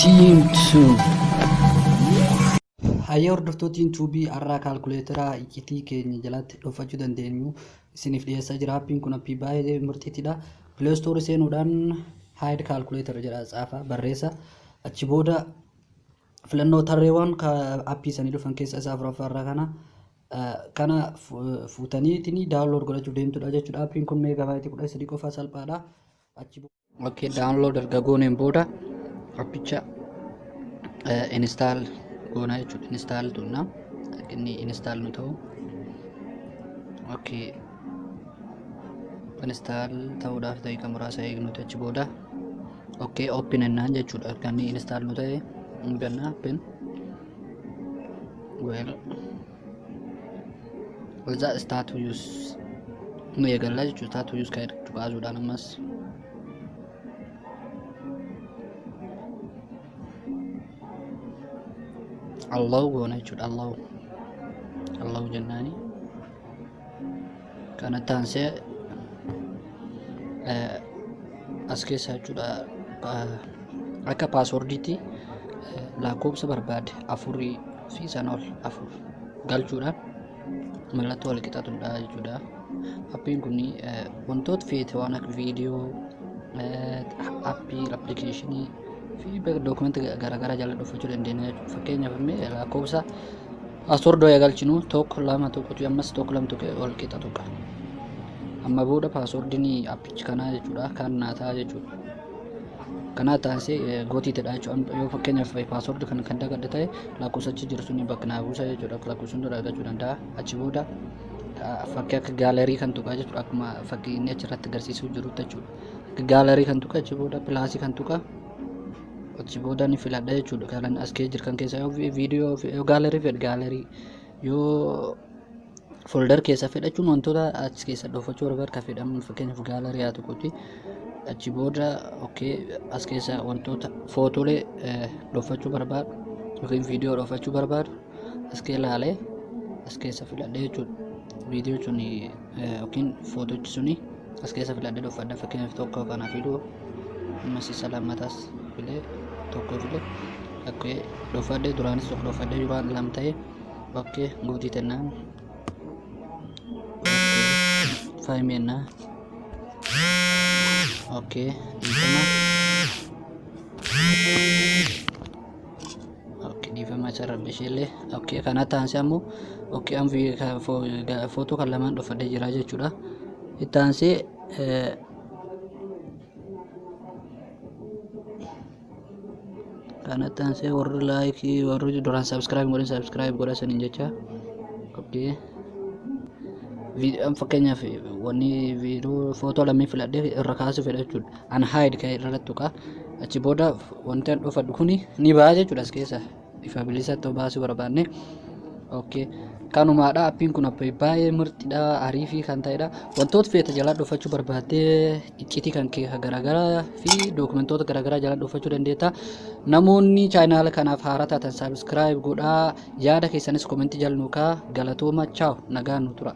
Team 2. Hayyee hordoftoota tuubii har'aa kaalkuleetara iccitii keenya jalatti dhokfachuu dandeenyu isiniif dhiyeessaa jira. Appiin kun appii baay'ee murtiitidha. Play Store seenuudhaan hide calculator jedha tsaafa barreessa. Achi booda filannoo tarreewwan appii sanii dhufan keessa isa afuraffaa irraa kana fuutaniitiin download godhachuuf deemtudha jechuudha. Appiin kun meegabaayitii 13 qofa salphaadha. Achi okay, download erga gooneen booda appicha install goona jechuudha. Install tunna inni install nu ta'u. Okay. Install ta'uudhaaf daqiiqa muraasa eegnuti achi booda. Okay, open ennaan jechuudha. Erga inni install nu ta'e hin banna open. Well, Wazaa start to use nu eegalla jechuudha. Start to use kan jedhu kaasuudhaan ammas. Allow goona jechuudha. Allow. Allow jennaani. Kanatti aansee as keessa jechuudha. Akka paaswordiitti lakkoofsa barbaade afurii fi sana ol afur galchuudhaan mallattoo wal qixatudha jechuudha. Appiin kun wantoota feete waan akka viidiyoo, appii, appilikeeshinii fi dookumentii garaagaraa jala dhufachuu dandeenya jechuudha. Fakkeenyaaf mee lakkoofsa paaswordii yoo galchinu 1 2 1 ammas 1 2 1 wal qixa tuqa. Amma booda paaswordiin appichi kanaa jechuudha kan naa ta'a jechuudha. Kanaa taasisee gootiitidha jechuudha. Yoo fakkeenyaaf paaswordii kan kan dagadhe ta'e lakkoofsa achi jiru suni bakka naa buusa jechuudha. Lakkoofsa sun argachuu danda'a. Achi booda fakkii akka gaalarii kan tuqaa jechuudha. Akkuma fakkii inni achirratti agarsiisuu jirutti jechuudha. Akka gaalarii kan tuqa achi booda pilaasii kan tuqa achi booda ni filadha jechuudha. Kan as keessa jiru kan keessa yoo viidiyoo yoo gaalarii fedhe gaalarii yoo folder keessa fedhachuun wantoota achi keessa dhokfachuu barbaadu kan fedhamu fakkeenyaaf gaalarii haa tuquuti. Achi booda okay as keessa wantoota footoolee dhokfachuu barbaadu yookiin viidiyoo dhokfachuu barbaadu as kee ilaalee as keessa filadhe jechuudha. Viidiyoo suni yookiin footochi suni as keessa filadhe dhokfadha. Fakkeenyaaf tokko kana fidu ammas isa lammataas filee tokko filee okay dhokfadhe duraanis tokko dhokfadhe duraan lama ta'e okay guutii tennaan okay faayimennaa okay dhiifama okay dhiifama isa rabbi isheellee okay kana taansee ammoo okay an footoo kan lamaan dhokfadhee jira jechuudha. Itti aansee kanatti aansee warri laayikii warri duraan subscribe godhin subscribe godha saniin jecha okay fakkeenyaaf wanni viidiyoo footoo lameen filadhee irra kaasuu fedha jechuudha. An hide kan irratti tuqa. Achi booda wanti an dhokfadhu kuni ni ba'a jechuudha as keessa. Ifa bilisatti baasuu barbaanne. Okay. Kanumaadha appiin kun appii baay'ee murtiidha ariifii kan ta'edha. Wantoota feete jalaa dhokfachuu barbaaddee iccitii kan kee garaagaraa fi dookumentoota garaagaraa jalaa dhokfachuu dandeetta. Namoonni chaayinaala kanaaf haaraa taatan subscribe godhaa yaada keessanis komentii jala nuu kaa'aa. Galatooma chaaw nagaan nu tura.